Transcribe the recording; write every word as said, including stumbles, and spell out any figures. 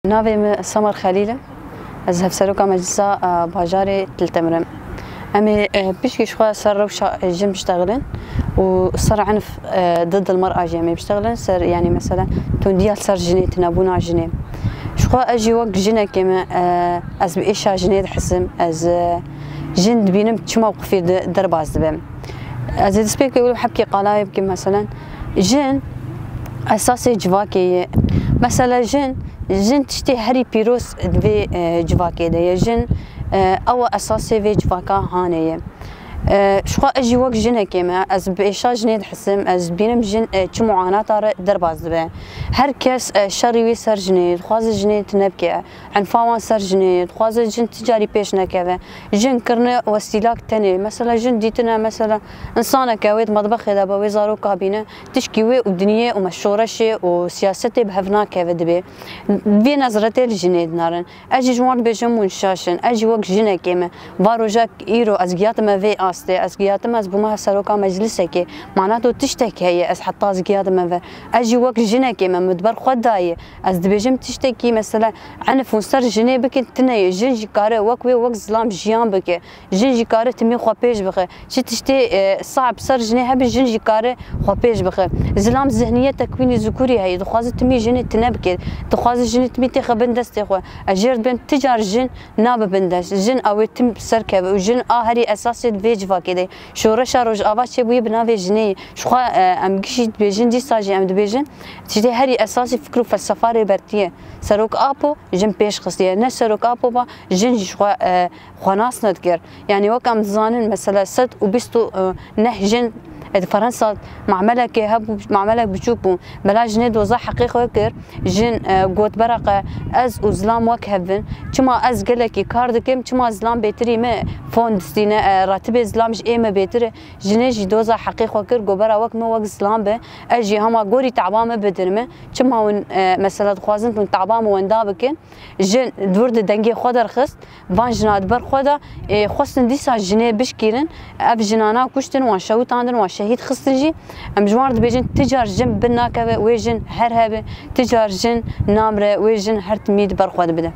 Navê min Semer Xelîl e. Ez hevseroka Meclisa, e, Bajarê Til Temir im. Em ê, e, pişkî ji xwe ser rewşa, e, jin biştexilin û ser enf, e, did dilmar a jî em ê biştexilin, ser, yanî mesela tundiya ser jinê, tunebûna jinê. Ji xwe ez jî wek jinekê me, e, ez bi êşa jinê dihisim, ez, e, jin dibînim çi mewqifê de derbas dibe. Ez ê destpêkê wilo hebkê qala wê bikim, meselen, jin esasê civakê ye. Mesela jin, jin tiştê herî pîroz di vê, e, civakê de ye. Jin, e, ew esasê vê civaka hanê ye. E, ji xwe ez jî wek jinekê me, ez bi êşa jinê dihisim, ez dibînim jin, e, çi muanata re derbas dibe. Her kes, e, şerî wî ser jinê, dixwaze jinê tune bike. Enfa wan ser jinê ye, dixwaze jin ti carî pêş nekeve. Jin kirine wesîlak tenê. Mesela jin dîtine, mesela, insaneke wê di metbexê de be, wê zaroka bîne, tişkî wê û diniyê û me şoreşê û siyasetê bi hev nakeve dibê. Vê nezretê li jinê dinarin. Ez jî ji wan dibêjim hûn şaş in. Ez jî wek jinekê me. Va rojek îro ez giyatime vê astê. Ez giyatime ez bûme seroka meclisekê. Mana tu tiştek heye ez heta ez giyatime ve. Ez jî wek jinekê me, min di ber xwe dayê. Ez dibêjim tiştekî mesela enf hûn ser jinê bikin tune ye. Jin jî kare wek wê wek zilam jiyan bike. Jin jî kare timî xwe pêş bixe. Çi tiştê, e, saib ser jinê hebe jin jî kare xwe pêş bixe. Zilam zihniyet tekwînî zikurî heye. Dixwaze timî jinê tune bike. Dixwaze jinê timî têxe bin destê xwe. Ez jêr dibêm ti car jin nabe bin dest. Jin a wê tim ser keve û jin a herî esasê di vê civakê de. Şoreşa Rojava çêbûyî bi navê jinê ye. Ji xwe, e, em gişî dibêjin, dîsa jî em dibêjin, tiştê herî esasî fikr û felsefa Rêbertî ye. Serok Apo jin pêş xistiye. Ne Serok Apo ba, jin jî ji xwe, e, xwenas nedikir. Yanî wek em dizanin, mesela sed û bîst û neh jin, e, di Fransa mamelekê hebû, mamelek biçûk bû. Bela jinê doza heqê xwe kir. Jin, e, got, beraqe, ez û zilam wek hev in. Çima ez gelekî kar dikim, çima zilam bêtirî me fon distîne, e, ratibê zilam ji ê me bêtir e. Jinê jî doza heqê xwe kir, got, bera wek min wek zilam be. Ez jî hema gorî taba me bidirime. Çima hûn, e, mesela dixwazin hûn taba min wenda bikin? Jin di wir de dengê xwe derxist. Van jina di ber xwe de, ê, xwestin dîsa jinê bişkîrin. Ev jinana kuştin, wan şewitandin, wan şehîd xistin jî. Em ji wan re dibêjin, ti car jin bin nakeve, wê jin her hebe, ti car jin namre, wê jin her timî di ber xwe de bide.